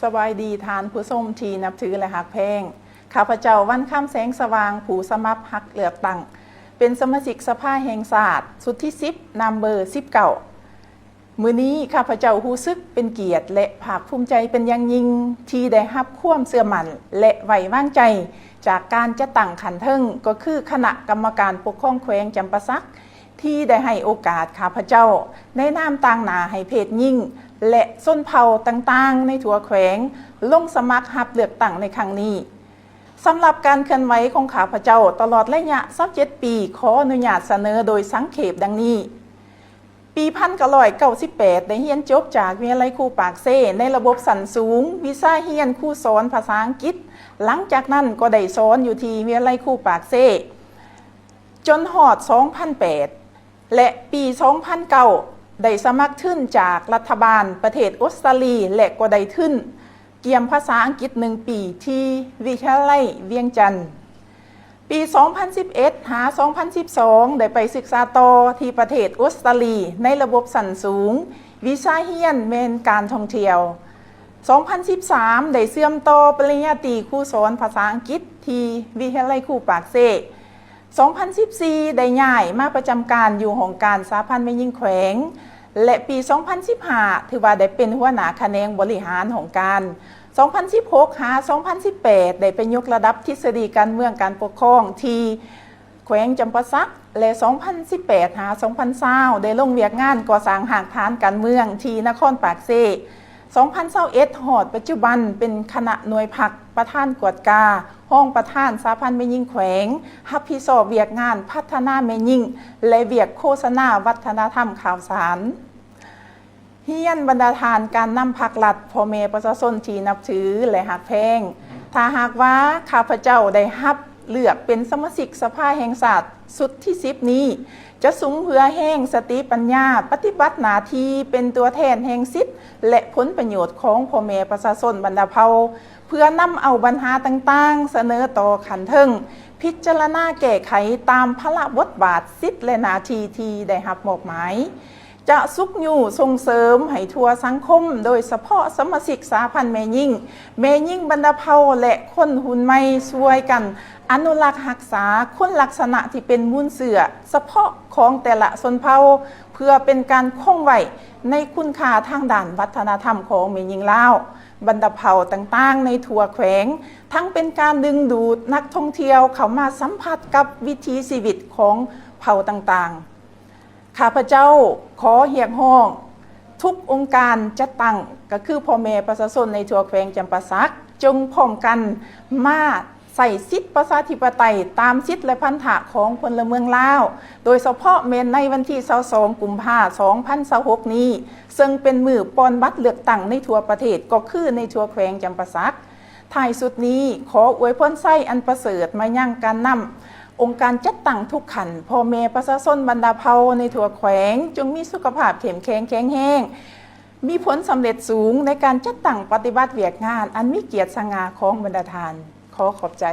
ສະບາຍດີທ່ານຜູ້ຊົມທີ່ນັບຖື ແລະ ຮັກແພງ. ຂ້າພະເຈົ້າ ວັນຄຳ ແສງສະຫວ່າງ ຜູ້ສະໝັກຮັບເລືອກຕັ້ງເປັນສະມາຊິກສະພາແຫ່ງຊາດຊຸດທີສິບ ນຳເບີສິບເກົ້າ. ມື້ນີ້ຂ້າພະເຈົ້າຮູ້ສຶກເປັນກຽດ ແລະ ພາກພູມໃຈເປັນຢ່າງຍິ່ງ ທີ່ໄດ້ຮັບຄວາມເຊື່ອໝັ້ນ ແລະ ໄວ້ວາງໃຈຈາກການຈັດຕັ້ງຂັ້ນເທິງ ກໍຄືຄະນະກຳມະການປົກຄອງແຂວງຈຳປາສັກ ທີ່ໄດ້ໃຫ້ໂອກາດຂ້າພະເຈົ້າ ໃນນາມຕາງໜ້າໃຫ້ເພດຍິງ ແລະ ຊົນເຜົ່າຕ່າງໆໃນທົ່ວແຂວງ ລົງສະໝັກຮັບເລືອກຕັ້ງໃນຄັ້ງນີ້. ສຳລັບການເຄື່ອນໄຫວຂອງຂ້າພະເຈົ້າຕະຫຼອດໄລຍະຊາວເຈັດປີ ຂໍອະນຸຍາດສະເໜີໂດຍສັງເຂບດັ່ງນີ້. ປີພັນເກົ້າຮ້ອຍເກົ້າສິບແປດ ໄດ້ຮຽນຈົບຈາກວິທະຍາໄລຄູປາກເຊ ໃນລະບົບຊັ້ນສູງ ວິຊາຮຽນຄູສອນພາສາອັງກິດ. ຫຼັງຈາກນັ້ນກໍໄດ້ສອນຢູ່ທີ່ວິທະຍາໄລຄູປາກເຊ ຈົນຮອດສອງພັນແປດ ແລະ ປີສອງພັນເກົ້າ ໄດ້ສະໝັກທຶນຈາກລັດຖະບານປະເທດອົດສະຕາລີ ແລະ ກໍໄດ້ທຶນກຽມພາສາອັງກິດໜຶ່ງປີທີ່ວິທະຍາໄລວຽງຈັນ. ປີສອງພັນສິບເອັດ ຫາ ສອງພັນສິບສອງ ໄດ້ໄປສຶກສາຕໍ່ທີ່ປະເທດອົດສະຕາລີ ໃນລະບົບຊັ້ນສູງ ວິຊາຮຽນແມ່ນການທ່ອງທ່ຽວ. ສອງພັນສິບສາມ ໄດ້ເຊື່ອມຕໍ່ປະລິນຍາຕີຄູສອນພາສາອັງກິດທີ່ວິທະຍາໄລຄູປາກເຊ. ສອງພັນສິບສີ່ ໄດ້ຍ້າຍມາປະຈຳການຢູ່ຫ້ອງການສະຫະພັນແມ່ຍິງແຂວງ ແລະ ປີສອງພັນສິບຫ້າ ຖືວ່າໄດ້ເປັນຫົວໜ້າຂະແໜງບໍລິຫານຫ້ອງການ. ສອງພັນສິບຫົກ ຫາ ສອງພັນສິບແປດ ໄດ້ໄປຍົກລະດັບທິດສະດີການເມືອງການປົກຄອງທີ່ແຂວງຈຳປາສັກ ແລະ ສອງພັນສິບແປດ ຫາ ສອງພັນຊາວ ໄດ້ລົງວຽກງານກໍ່ສ້າງຮາກຖານການເມືອງທີ່ນະຄອນປາກເຊ. ສອງພັນຊາວເອັດ ຮອດປັດຈຸບັນເປັນຄະນະໜ່ວຍພັກ ປະທານກວດກາ, ຮອງປະທານສະຫະພັນແມ່ຍິງແຂວງ, ຮັບຜິດຊອບວຽກງານພັດທະນາແມ່ຍິງ ແລະ ວຽກໂຄສະນາວັດທະນະທຳຂ່າວສານ. ຮຽນບັນດາທ່ານການນຳພັກລັດ, ພໍ່ແມ່ປະຊາຊົນທີ່ນັບຖື ແລະ ຮັກແພງ, ຖ້າຫາກວ່າຂ້າພະເຈົ້າໄດ້ຮັບເລືອກເປັນສະມາຊິກສະພາແຫ່ງຊາດຊຸດທີສິບນີ້, ຈະສຸມເຫື່ອແຮງ, ສະຕິປັນຍາ, ປະຕິບັດໜ້າທີ່ເປັນຕົວແທນແຫ່ງສິດ ແລະ ຜົນປະໂຫຍດຂອງພໍ່ແມ່ປະຊາຊົນບັນດາເຜົ່າ ເພື່ອນຳເອົາບັນຫາຕ່າງໆສະເໜີຕໍ່ຂັ້ນເທິງ, ພິຈາລະນາແກ້ໄຂຕາມພາລະບົດບາດ, ສິດ ແລະ ໜ້າທີ່ທີ່ໄດ້ຮັບມອບໝາຍ. ຈະຊຸກຍູ້ສົ່ງເສີມໃຫ້ທົ່ວສັງຄົມ, ໂດຍສະເພາະສະມາຊິກສະຫະພັນແມ່ຍິງ, ແມ່ຍິງບັນດາເຜົ່າ ແລະ ຄົນຮຸ່ນໃໝ່ ຊ່ວຍກັນອະນຸລັກຮັກສາຄຸນລັກສະນະທີ່ເປັນມູນເຊື້ອສະເພາະຂອງແຕ່ລະຊົນເຜົ່າ ເພື່ອເປັນການຄົງໄວ້ໃນຄຸນຄ່າທາງດ້ານວັດທະນະທຳຂອງແມ່ຍິງລາວບັນດາເຜົ່າຕ່າງໆໃນທົ່ວແຂວງ, ທັງເປັນການດຶງດູດນັກທ່ອງທ່ຽວເຂົ້າມາສຳຜັດກັບວິຖີຊີວິດຂອງເຜົ່າຕ່າງໆ. ຂ້າພະເຈົ້າຂໍຮຽກຮ້ອງທຸກອົງການຈັດຕັ້ງ, ກໍຄືພໍ່ແມ່ປະຊາຊົນໃນທົ່ວແຂວງຈຳປາສັກ, ຈົ່ງພ້ອມກັນມາໃຊ້ສິດປະຊາທິປະໄຕຕາມສິດ ແລະ ພັນທະຂອງພົນລະເມືອງລາວ, ໂດຍສະເພາະແມ່ນໃນວັນທີຊາວສອງ ກຸມພາ ສອງພັນຊາວຫົກນີ້, ເຊິ່ງເປັນມື້ປ່ອນບັດເລືອກຕັ້ງໃນທົ່ວປະເທດ, ກໍຄືໃນທົ່ວແຂວງຈຳປາສັກ. ທ້າຍສຸດນີ້, ຂໍອວຍພອນໄຊອັນປະເສີດມາຍັງການນຳ ອົງການຈັດຕັ້ງທຸກຂັ້ນ, ພໍ່ແມ່ປະຊາຊົນບັນດາເຜົ່າໃນທົ່ວແຂວງ ຈົ່ງມີສຸຂະພາບເຂັ້ມແຂງແຂງແຮງ, ມີຜົນສຳເລັດສູງໃນການຈັດຕັ້ງປະຕິບັດວຽກງານອັນມີກຽດສະຫງ່າຂອງບັນດາທ່ານ. ຂໍຂອບໃຈ.